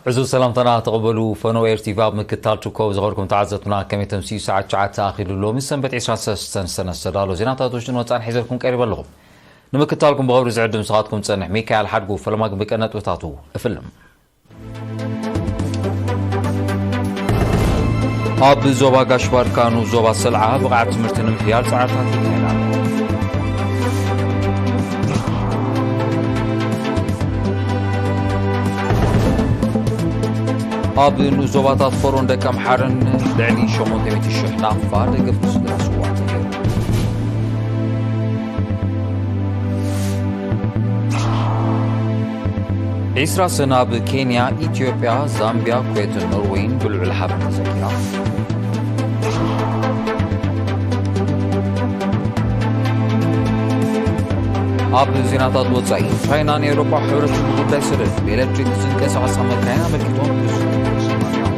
ዕዙዝ ሰላምታና ተቐበሉ። ፈነው ኤር ቲቪ ኣብ ምክታል ትርከቡ ዝኸበርኩም ተዓዘብትና፣ ከመይ ተምስዩ? ሰዓት ትሽዓተ ኣኺሉ ኣሎ። ምስ ሰንበት ዕስራን ሰለስተን ሰነ ዝተዳሎ ዜናታት ውሽጥን ወጻእን ሒዘልኩም ቀሪበ ኣለኹ። ንምክታልኩም ብኽብሪ ዝዕድም ንስኻትኩም ዝጸንሕ ሚካኤል ሓድጉ። ፈለማ ግን ብቀንዲ ነጥብታቱ እፍልም። ኣብ ዞባ ጋሽ ባርካ ንኡስ ዞባ ሰልዓ ብቕዓት ትምህርቲ ንምሕያል ጻዕርታት ይካየድ ኣሎ። ኣብ ንኡስ ዞባታት ፎሮን ደቂ ኣምሓረን ልዕሊ ሸሞንተ ሚእቲ ሽሕ ናቕፋ ደገፍቲ ስድራ ስውኣት ተገይሩ። ዒስራ ሰነ ኣብ ኬንያ፣ ኢትዮጵያ፣ ዛምቢያ፣ ኩዌትን ኖርዌይን ብልዑል ሓበን ተዘኪራ። ኣብ ዜናታት ወጻኢ፣ ቻይና ንኤውሮጳ ሕብረት ብጉዳይ ሰደድ ብኤሌክትሪክ ዝንቀሳቐሳ መካይን ኣመልኪቶም ብዙሕ ተሰማሚዖም።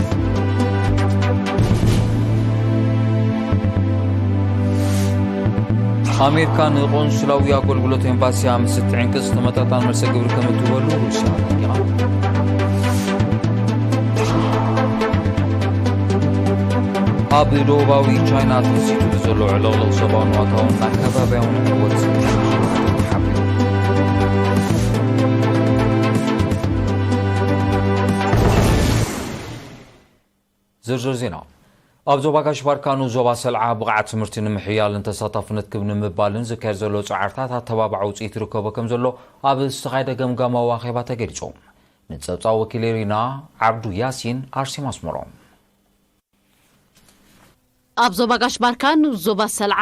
ኣሜሪካ ንቆንስላዊ ኣገልግሎት ኤምባሲኣ ምስ እትዕንቅጽ ተመጣጣኒ መልሰ ግብሪ ከም እትህበሉ ሩስያ ኣጠንቂቓ። ኣብ ደቡባዊ ቻይና ተኸሲቱ ብዘሎ ዕልቕልቕ ሰብኣውን ዋታውን ኣከባቢያውን ዕንወት ተሓቢሩ። ዝርዝር ዜና። ኣብ ዞባ ጋሽ ባርካ ንኡስ ዞባ ሰልዓ ብቕዓት ትምህርቲ ንምሕያልን ተሳታፍነት ክብ ንምባልን ዝካየድ ዘሎ ጻዕርታት ኣተባባዒ ውጽኢት ይርከቦ ከም ዘሎ ኣብ ዝተኻየደ ገምጋማዊ ኣኼባ ተገሊጹ። ንጸብጻብ ወኪል ሪና ዓብዱ ያሲን፣ ኣርሴማ ኣስመሮም። ኣብ ዞባ ጋሽ ባርካ ንኡስ ዞባ ሰልዓ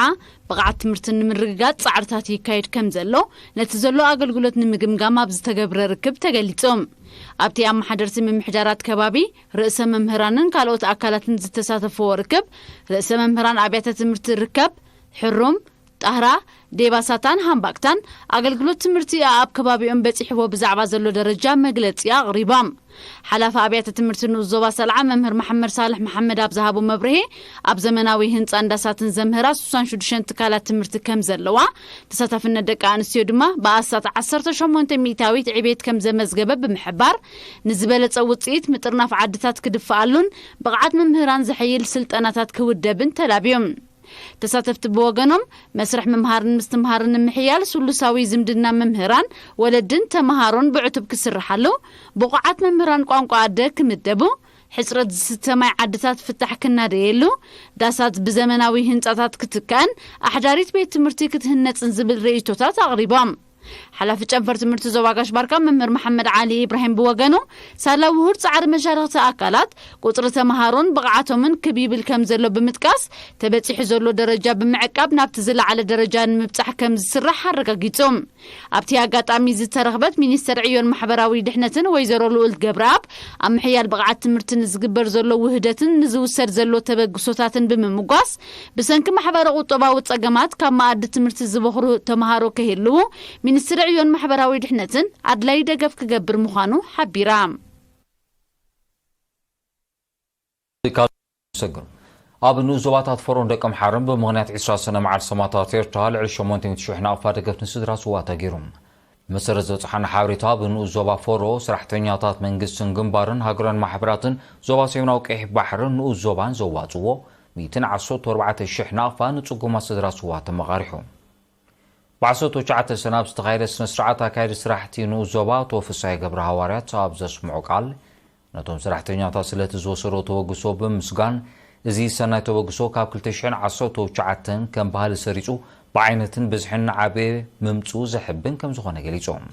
ብቕዓት ትምህርቲ ንምርግጋጽ ጻዕርታት ይካየድ ከም ዘሎ፣ ነቲ ዘሎ ኣገልግሎት ንምግምጋም ኣብ ዝተገብረ ርክብ ተገሊጹ። ኣብቲ ኣመሓደርቲ ምምሕዳራት ከባቢ፣ ርእሰ መምህራንን ካልኦት ኣካላትን ዝተሳተፍዎ ርክብ፣ ርእሰ መምህራን ኣብያተ ትምህርቲ ርከብ፣ ሕሩም፣ ጣህራ፣ ዴባሳታን ሃምባክታን ኣገልግሎት ትምህርቲ ኣብ ከባቢኦም በጺሕዎ ብዛዕባ ዘሎ ደረጃ መግለጺ ኣቕሪቦም። ሓላፊ ኣብያተ ትምህርቲ ንኡስ ዞባ ሰልዓ መምህር መሓመድ ሳልሕ መሓመድ ኣብ ዝሃቦ መብርሂ፣ ኣብ ዘመናዊ ህንጻ እንዳሳትን ዘምህራ ስሳን ሽዱሽተን ትካላት ትምህርቲ ከም ዘለዋ፣ ተሳታፍነት ደቂ ኣንስትዮ ድማ ብኣስታት ዓሰርተ ሸሞንተ ሚእታዊት ዕቤት ከም ዘመዝገበ ብምሕባር፣ ንዝበለጸ ውጽኢት ምጥርናፍ ዓድታት ክድፍኣሉን ብቕዓት መምህራን ዘሐይል ስልጠናታት ክውደብን ተላብዮም። ተሳተፍቲ ብወገኖም፣ መስርሕ ምምሃርን ምስትምሃርን ንምሕያል ስሉሳዊ ዝምድና መምህራን፣ ወለድን ተመሃሮን ብዕቱብ ክስርሓሉ፣ ብቑዓት መምህራን ቋንቋ ኣደ ክምደቡ፣ ሕጽረት ዝስተ ማይ ዓድታት ፍታሕ ክናደየሉ፣ ዳሳት ብዘመናዊ ህንጻታት ክትከኣን ኣሕዳሪት ቤት ትምህርቲ ክትህነጽን ዝብል ርእይቶታት ኣቕሪቦም። ሓላፊ ጨንፈር ትምህርቲ ዞባ ጋሽ ባርካ መምህር መሓመድ ዓሊ ኢብራሂም ብወገኑ፣ ሳላ ውሁድ ጻዕሪ መሻርኽቲ ኣካላት ቁጽሪ ተመሃሮን ብቕዓቶምን ክብ ይብል ከም ዘሎ ብምጥቃስ፣ ተበጺሑ ዘሎ ደረጃ ብምዕቃብ ናብቲ ዝለዓለ ደረጃ ንምብጻሕ ከም ዝስራሕ ኣረጋጊጹ። ኣብቲ ኣጋጣሚ ዝተረኽበት ሚኒስተር ዕዮን ማሕበራዊ ድሕነትን ወይዘሮ ልኡልት ገብረኣብ፣ ኣብ ምሕያል ብቕዓት ትምህርቲ ንዝግበር ዘሎ ውህደትን ንዝውሰድ ዘሎ ተበግሶታትን ብምምጓስ፣ ብሰንኪ ማሕበረ ቁጠባዊ ጸገማት ካብ መኣዲ ትምህርቲ ዝበኽሩ ተመሃሮ ከይህልዉ፣ ሚኒስትሪ ዕዮን ማሕበራዊ ድሕነትን ኣድላዪ ደገፍ ክገብር ምዃኑ ሓቢራ። ሰግር። ኣብ ንኡስ ዞባታት ፎሮን ደቂ ኣምሓረን ብምኽንያት ዕስራ ሰነ መዓልቲ ሰማእታት ኤርትራ ልዕሊ ሸሞንተ ሚእቲ ሽሕ ናቕፋ ደገፍቲ ንስድራ ስውኣት ተገይሩ። ብመሰረት ዝበጽሓና ሓበሬታ፣ ኣብ ንኡስ ዞባ ፎሮ፣ ሰራሕተኛታት መንግስትን ግንባርን ሃገራውያን ማሕበራትን ዞባ ሰሜናዊ ቀይሕ ባሕርን ንኡስ ዞባን ዘዋጽዎ ሚእትን ዓሰርተ ኣርባዕተ ሽሕ ናቕፋ ንጽጉማት ስድራ ስውኣት ተመቓሪሑ። ብዓሰርተ ትሽዓተ ሰነ ኣብ ዝተኻየደ ስነ ስርዓት ኣካየዲ ስራሕቲ ንኡስ ዞባ ኣቶ ፍስሃየ ገብረ ሃዋርያት ኣብ ዘስምዖ ቃል፣ ነቶም ሰራሕተኛታት ስለቲ ዝወሰዶ ተበግሶ ብምስጋን፣ እዚ ሰናይ ተበግሶ ካብ ክልተ ሽሕን ዓሰርተ ትሽዓተን ከም ባህሊ ሰሪጹ ብዓይነትን ብዝሕን ዓበየ ምምጽኡ ዘሕብን ከም ዝኾነ ገሊጾም።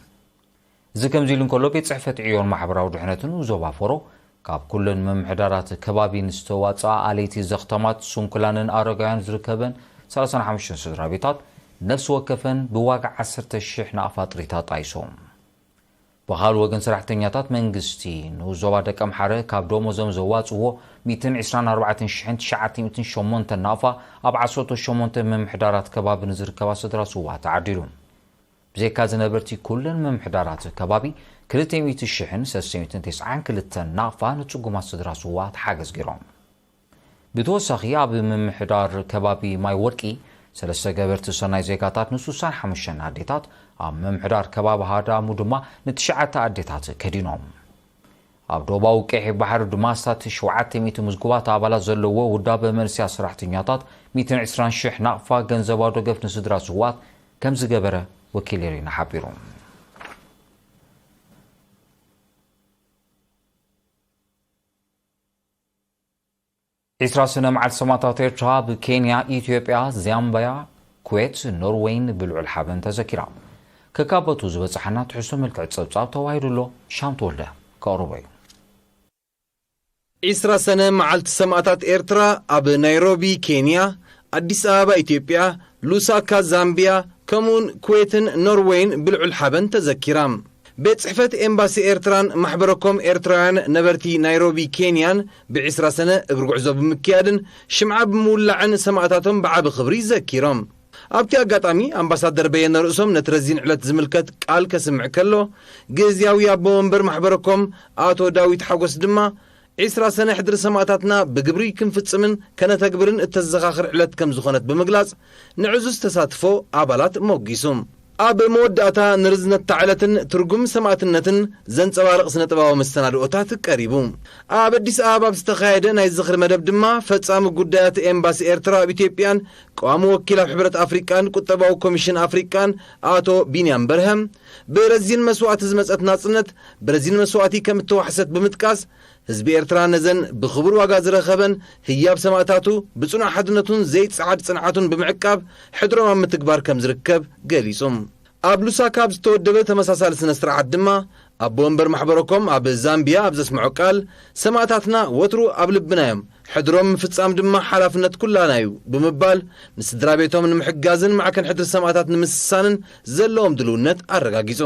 እዚ ከምዚ ኢሉ እንከሎ፣ ቤት ጽሕፈት ዕዮን ማሕበራዊ ድሕነትን ዞባ ፎሮ፣ ካብ ኩለን ምምሕዳራት ከባቢ ንዝተዋጽኣ ኣለይቲ ዘኽተማት፣ ስንኩላንን ኣረጋውያን ዝርከበን ሰላሳን ሓሙሽተን ስድራ ቤታት፣ ነፍሲ ወከፈን ብዋጋ ዓሰርተ ሽሕ ናቕፋ ጥሪት ኣጣይሶም። ብኻልእ ወገን፣ ሰራሕተኛታት መንግስቲ ንኡስ ዞባ ደቀምሓረ ካብ ደሞዞም ዘዋጽዎ ሚእትን ዕስራን ኣርባዕተን ሽሕን ትሽዓተ ሚእትን ሸሞንተን ናቕፋ ኣብ ዓሰርተ ሸሞንተ ምምሕዳራት ከባቢ ንዝርከባ ስድራ ስውኣት ተዓዲሉ። ብዘይካ እዚ፣ ነበርቲ ኩለን ምምሕዳራት ከባቢ ክልተ ሚእቲ ሽሕን ሰለስተ ሚእትን ተስዓን ክልተን ናቕፋ ንጽጉማት ስድራ ስውኣት ሓገዝ ገይሮም። ብተወሳኺ፣ ኣብ ምምሕዳር ከባቢ ማይ ወርቂ ሰለስተ ገበርቲ ሰናይ ዜጋታት ንስሳን ሓሙሽተን ኣዴታት፣ ኣብ ምምሕዳር ከባቢ ሃዳሙ ድማ ንትሽዓተ ኣዴታት ከዲኖም። ኣብ ዶባዊ ቀይሕ ባሕሪ ድማ ኣስታት ሸውዓተ ሚእቲ ምዝጉባት ኣባላት ዘለዎ ውዳበ መንስያ ሰራሕተኛታት ሚእትን ዕስራን ሽሕ ናቕፋ ገንዘባዊ ደገፍ ንስድራ ስውኣት ከም ዝገበረ ወኪል ኤሪና ሓቢሩ። ዒስራ ሰነ መዓልቲ ሰማእታት ኤርትራ ብኬንያ፣ ኢትዮጵያ፣ ዛምቢያ፣ ኩዌት፣ ኖርዌይን ብልዑል ሓበን ተዘኪራ። ከካበቱ ዝበጽሓና ትሕዝቶ መልክዕ ጸብጻብ ተዋሂዱ ኣሎ። ሻም ተወልደ ከቕርቦ እዩ። ዒስራ ሰነ መዓልቲ ሰማእታት ኤርትራ ኣብ ናይሮቢ ኬንያ፣ ኣዲስ ኣበባ ኢትዮጵያ፣ ሉሳካ ዛምቢያ፣ ከምኡውን ኩዌትን ኖርዌይን ብልዑል ሓበን ተዘኪራ። ቤት ጽሕፈት ኤምባሲ ኤርትራን ማሕበረኮም ኤርትራውያን ነበርቲ ናይሮቢ ኬንያን ብዒስራ ሰነ እግሪ ጉዕዞ ብምክያድን ሽምዓ ብምውላዕን ሰማእታቶም ብዓቢ ክብሪ ዘኪሮም። ኣብቲ ኣጋጣሚ ኣምባሳደር በየነ ርእሶም ነቲ ረዚን ዕለት ዝምልከት ቃል ከስምዕ ከሎ፣ ግዝያዊ ኣቦ ወንበር ማሕበረኮም ኣቶ ዳዊት ሓጎስ ድማ ዒስራ ሰነ ሕድሪ ሰማእታትና ብግብሪ ክንፍጽምን ከነተግብርን እተዘኻኽር ዕለት ከም ዝኾነት ብምግላጽ፣ ንዕዙዝ ተሳትፎ ኣባላት ሞጊሱ። ኣብ መወዳእታ ንርዝነት እታ ዕለትን ትርጉም ሰማእትነትን ዘንጸባርቕ ስነ-ጥበባዊ መሰናድኦታት ቀሪቡ። ኣብ ኣዲስ ኣበባ ኣብ ዝተኻየደ ናይ ዝኽሪ መደብ ድማ ፈጻሚ ጉዳያት ኤምባሲ ኤርትራ ኣብ ኢትዮጵያን ቀዋሚ ወኪል ኣብ ሕብረት ኣፍሪቃን ቁጠባዊ ኮሚሽን ኣፍሪቃን ኣቶ ቢንያም በርሀ፣ ብረዚን መስዋእቲ ዝመጸት ናጽነት ብረዚን መስዋእቲ ከም እተዋሕሰት ብምጥቃስ፣ ህዝቢ ኤርትራ ነዘን ብኽቡር ዋጋ ዝረኸበን ህያብ ሰማእታቱ ብጽኑዕ ሓድነቱን ዘይጸዓድ ጽንዓቱን ብምዕቃብ ሕድሮም ኣብ ምትግባር ከም ዝርከብ ገሊጹ። ኣብ ሉሳካ ኣብ ዝተወደበ ተመሳሳሊ ስነ ስርዓት ድማ ኣቦ ወንበር ማሕበረኮም ኣብ ዛምቢያ ኣብ ዘስምዖ ቃል፣ ሰማእታትና ወትሩ ኣብ ልብና እዮም፣ ሕድሮም ምፍጻም ድማ ሓላፍነት ኩላና እዩ ብምባል፣ ንስድራ ቤቶም ንምሕጋዝን ማዕከን ሕድሪ ሰማእታት ንምስሳንን ዘለዎም ድልውነት ኣረጋጊጹ።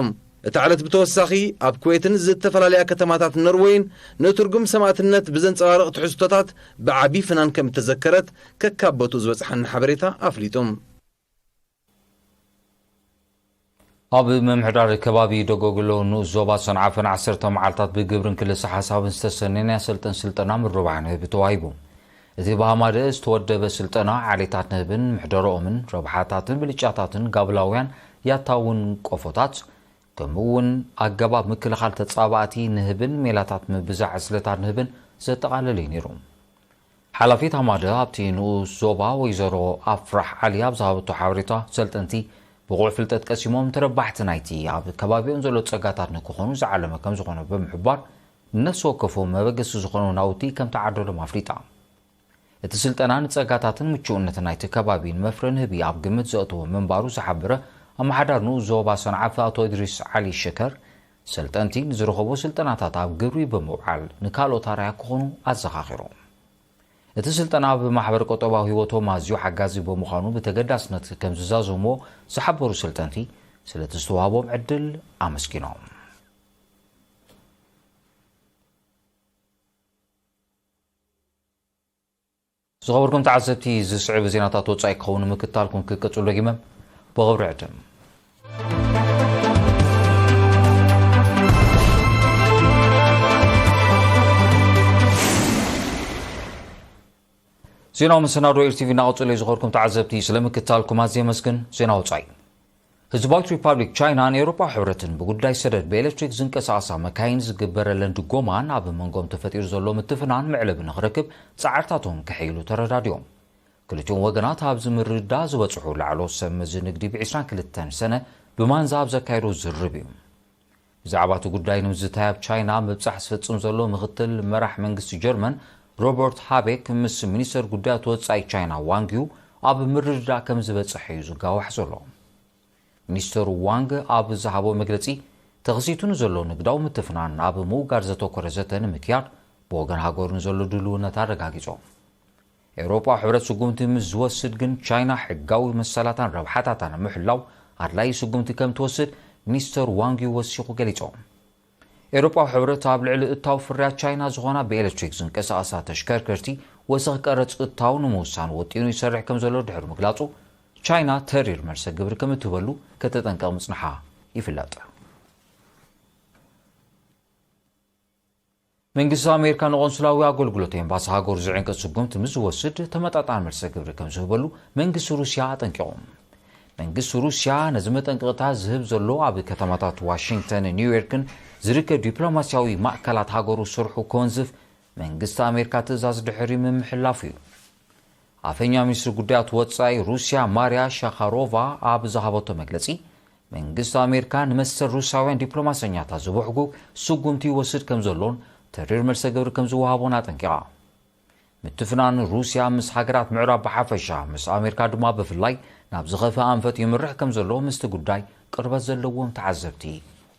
እታ ዕለት ብተወሳኺ ኣብ ኩዌትን ዝተፈላለያ ከተማታት ኖርወይን ንትርጉም ሰማእትነት ብዘንጸባርቕ ትሕዝቶታት ብዓቢ ፍናን ከም እተዘከረት ከካብ ቦትኡ ዝበጽሓና ሓበሬታ ኣፍሊጡ። ኣብ ምምሕዳር ከባቢ ደጎግሎ ንኡስ ዞባ ሰንዓፈ ንዓሰርተ መዓልታት ብግብርን ክልሰ ሓሳብን ዝተሰነየ ናይ ኣሰልጠን ስልጠና ምርባሕ ንህቢ ተዋሂቡ። እቲ ብሃማደ ዝተወደበ ስልጠና ዓሌታት ንህብን ምሕደረኦምን ረብሓታትን ብልጫታትን ጋብላውያን ያታውን ቆፎታት ከምኡ እውን ኣገባብ ምክልኻል ተጻባእቲ ንህብን ሜላታት ምብዛሕ ዕስለታት ንህብን ዘጠቓለለ እዩ ነይሩ። ሓላፊት ሃማደ ኣብቲ ንኡስ ዞባ ወይዘሮ ኣፍራሕ ዓሊ ኣብ ዝሃበቶ ሓበሬታ፣ ሰልጠንቲ ብቑዕ ፍልጠት ቀሲሞም ተረባሕቲ ናይቲ ኣብ ከባቢኦም ዘሎ ጸጋታት ንክኾኑ ዝዓለመ ከም ዝኾነ ብምሕባር፣ ንነፍሲ ወከፎም መበገሲ ዝኾኑ ናውቲ ከም ተዓደሎም ኣፍሊጣ። እቲ ስልጠና ንጸጋታትን ምቹእነትን ናይቲ ከባቢ ንመፍረ ንህቢ ኣብ ግምት ዘእተወ ምንባሩ ዝሓበረ ኣመሓዳር ንኡስ ዞባ ሰንዓፈ ኣቶ እድሪስ ዓሊ ሸከር፣ ሰልጠንቲ ንዝረኸቦ ስልጠናታት ኣብ ግብሪ ብምውዓል ንካልኦት ኣርኣያ ክኾኑ ኣዘኻኺሮም። እቲ ስልጠና ኣብ ማሕበረ ቁጠባዊ ህይወቶም ኣዝዩ ሓጋዚ ብምዃኑ ብተገዳስነት ከም ዝዛዘምዎ ዝሓበሩ ሰልጠንቲ፣ ስለቲ ዝተዋህቦም ዕድል ኣመስጊኖም። ዝኸበርኩም ተዓዘብቲ፣ ዝስዕብ ዜናታት ወጻኢ ክኸውን ምክታልኩም ክቅጽሉ ደጊመ ብኽብሪ ዕድም። ዜናዊ መሰናዶ ኤል ቲ ቪ እናቐጸለ እዩ። ዝኸበርኩም ተዓዘብቲ፣ ስለ ምክታልኩም ኣዝየ የመስግን። ዜና ወጻኢ። ህዝባዊት ሪፓብሊክ ቻይናን ኤውሮጳ ሕብረትን ብጉዳይ ሰደድ ብኤሌክትሪክ ዝንቀሳቐሳ መካይን ዝግበረለን ድጎማን ኣብ መንጎም ተፈጢሩ ዘሎ ምትፍናን መዕለቢ ንኽረክብ ጻዕርታቶም ከሐይሉ ተረዳዲኦም። ክልቲኦም ወገናት ኣብዚ ምርድዳእ ዝበጽሑ ላዕለዎት ሰብ መዚ ንግዲ ብ ዕስራን ክልተን ሰነ ብማንዛ ኣብ ዘካየዶ ዝርርብ እዩ። ብዛዕባ እቲ ጉዳይ ንምዝታይ ኣብ ቻይና ምብጻሕ ዝፈጽም ዘሎ ምኽትል መራሕ መንግስቲ ጀርመን ሮበርት ሃቤክ ምስ ሚኒስተር ጉዳያት ወጻኢ ቻይና ዋንግ ዩ ኣብ ምርድዳእ ከም ዝበጽሐ እዩ ዝጋዋሕ ዘሎ። ሚኒስተር ዋንግ ኣብ ዝሃቦ መግለጺ፣ ተኸሲቱ ንዘሎ ንግዳዊ ምትፍናን ኣብ ምውጋድ ዘተኮረ ዘተ ንምክያድ ብወገን ሃገሩ ንዘሎ ድልውነት ኣረጋጊጾም። ኤውሮጳዊ ሕብረት ስጉምቲ ምስ ዝወስድ ግን ቻይና ሕጋዊ መሰላታን ረብሓታታን ንምሕላው ኣድላዪ ስጉምቲ ከም ትወስድ ሚኒስተር ዋንግ ዩ ወሲኹ ገሊጾም። ኤውሮጳዊ ሕብረት ኣብ ልዕሊ እታው ፍርያት ቻይና ዝኾና ብኤሌክትሪክ ዝንቀሳቐሳ ተሽከርከርቲ ወሰኽ ቀረጽ እታው ንምውሳን ወጢኑ ይሰርሕ ከም ዘሎ ድሕሪ ምግላጹ፣ ቻይና ተሪር መልሰ ግብሪ ከም እትህበሉ ከተጠንቀቕ ምጽንሓ ይፍለጥ። መንግስቲ ኣሜሪካ ንቆንስላዊ ኣገልግሎት ኤምባሲ ሃገሩ ዝዕንቅጽ ስጉምቲ ምስ ዝወስድ ተመጣጣኒ መልሰ ግብሪ ከም ዝህበሉ መንግስቲ ሩስያ ኣጠንቂቑ። መንግስቲ ሩስያ ነዚ መጠንቀቕታ ዝህብ ዘሎ ኣብ ከተማታት ዋሽንግተን ኒውዮርክን ዝርከብ ዲፕሎማሲያዊ ማእከላት ሃገሩ ስርሑ ክወንዝፍ መንግስቲ ኣሜሪካ ትእዛዝ ድሕሪ ምምሕላፉ እዩ። ኣፈኛ ሚኒስትሪ ጉዳያት ወጻኢ ሩስያ ማርያ ሻኻሮቫ ኣብ ዝሃበቶ መግለጺ መንግስቲ ኣሜሪካ ንመሰል ሩስያውያን ዲፕሎማሰኛታት ዝበሕጉ ስጉምቲ ይወስድ ከም ዘሎን ተሪር መልሰ ግብሪ ከም ዝወሃቦን ኣጠንቂቓ። ምትፍናን ሩስያ ምስ ሃገራት ምዕራብ ብሓፈሻ ምስ ኣሜሪካ ድማ ብፍላይ ናብ ዝኸፍአ ኣንፈት ይምርሕ ከም ዘሎ ምስቲ ጉዳይ ቅርበት ዘለዎም ተዓዘብቲ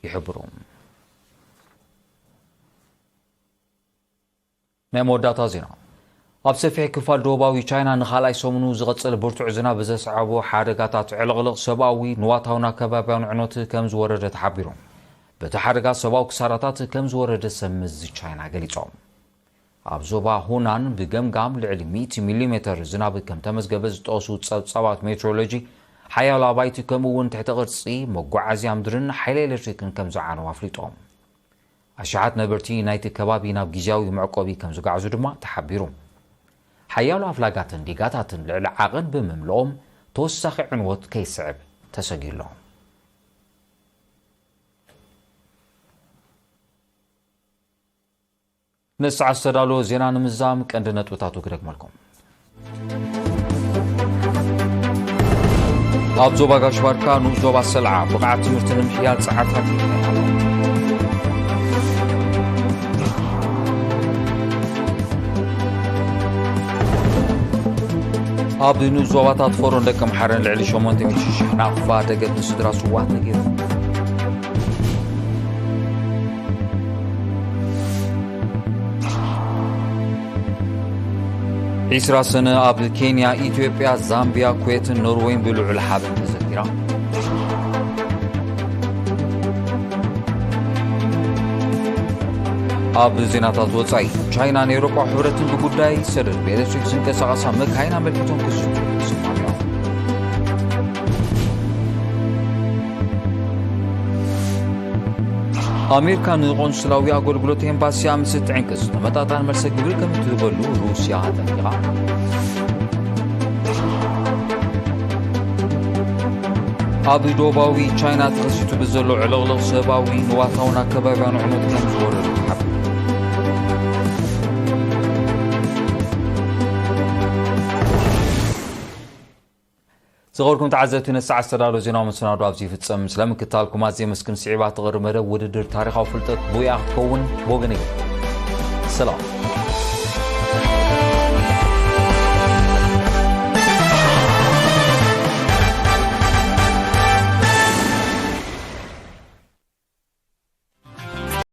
ይሕብሩ። ናይ መወዳእታ ዜና። ኣብ ሰፊሕ ክፋል ደቡባዊ ቻይና ንኻልኣይ ሰሙኑ ዝቐጸለ ብርቱዕ ዝናብ ብዘስዓቦ ሓደጋታት ዕልቕልቕ ሰብኣዊ ንዋታውን ኣከባቢያውን ዕኖት ከም ዝወረደ ተሓቢሩ። በቲ ሓደጋ ሰብኣዊ ክሳራታት ከም ዝወረደ ሰብ መዚ ቻይና ገሊጾም። ኣብ ዞባ ሁናን ብገምጋም ልዕሊ ሚእቲ ሚሊሜተር ዝናብ ከም ተመዝገበ ዝጠቕሱ ጸብጻባት ሜትሮሎጂ ሓያሎ ኣባይቲ ከምኡ እውን ትሕቲ ቅርጺ መጓዓዝያ ምድርን ሓይሊ ኤሌክትሪክን ከም ዝዓነው ኣፍሊጦም። ኣሽሓት ነበርቲ ናይቲ ከባቢ ናብ ግዝያዊ መዕቆቢ ከም ዝጓዓዙ ድማ ተሓቢሩ። ሓያሎ ኣፍላጋትን ዲጋታትን ልዕሊ ዓቐን ብምምልኦም ተወሳኺ ዕንወት ከይስዕብ ተሰጊኡ ኣሎ። ንሰዓት ዝተዳለወ ዜና ንምዝዛም ቀንዲ ነጥብታቱ ክደግመልኩም። ኣብ ዞባ ጋሽ ባርካ ንኡስ ዞባ ሰልዓ ብቕዓት ትምህርቲ ንምሕያል ጻዕርታት ይካየድ ኣሎ። ኣብ ንኡስ ዞባታት ፎሮን ደቂ ኣምሓረን ልዕሊ ሸሞንተ ሚእቲ ሽሕ ናቕፋ ደገፍ ንስድራ ስውኣት ተገይሩ። ዒስራ ሰነ ኣብ ኬንያ፣ ኢትዮጵያ፣ ዛምቢያ፣ ኩዌትን ኖርወይን ብልዑል ሓበን ተዘኪራ። ኣብ ዜናታት ወጻኢ፣ ቻይናን ኤውሮጳ ሕብረትን ብጉዳይ ሰደድ ብኤሌክትሪክ ዝንቀሳቐሳ መካይን ኣመልኪቶም ክዝትዩ ተሰማሚዖም። ኣሜሪካ ንቆንስላዊ ኣገልግሎት ኤምባሲኣ ምስ እትዕንቅጽ ተመጣጣኒ መልሰ ግብሪ ከም እትህበሉ ሩስያ ኣጠንቂቓ። ኣብ ደቡባዊ ቻይና ተኸሲቱ ብዘሎ ዕልቕልቕ ሰብኣዊ ንዋታውን ኣከባቢያውን ዕኖት ከም ዝወረዱ ተሓቢሩ። ዝኸበርኩም ተዓዘብቲ፣ ነቲ ሰዓት ዝተዳለወ ዜናዊ መሰናዶ ኣብዚ ይፍጸም። ስለምክትታልኩም ኣዝየ የመስግን። ስዒባ ትቐርብ መደብ ውድድር ታሪኻዊ ፍልጠት ብውያ ክትከውን ብወገን ይገብር። ሰላም።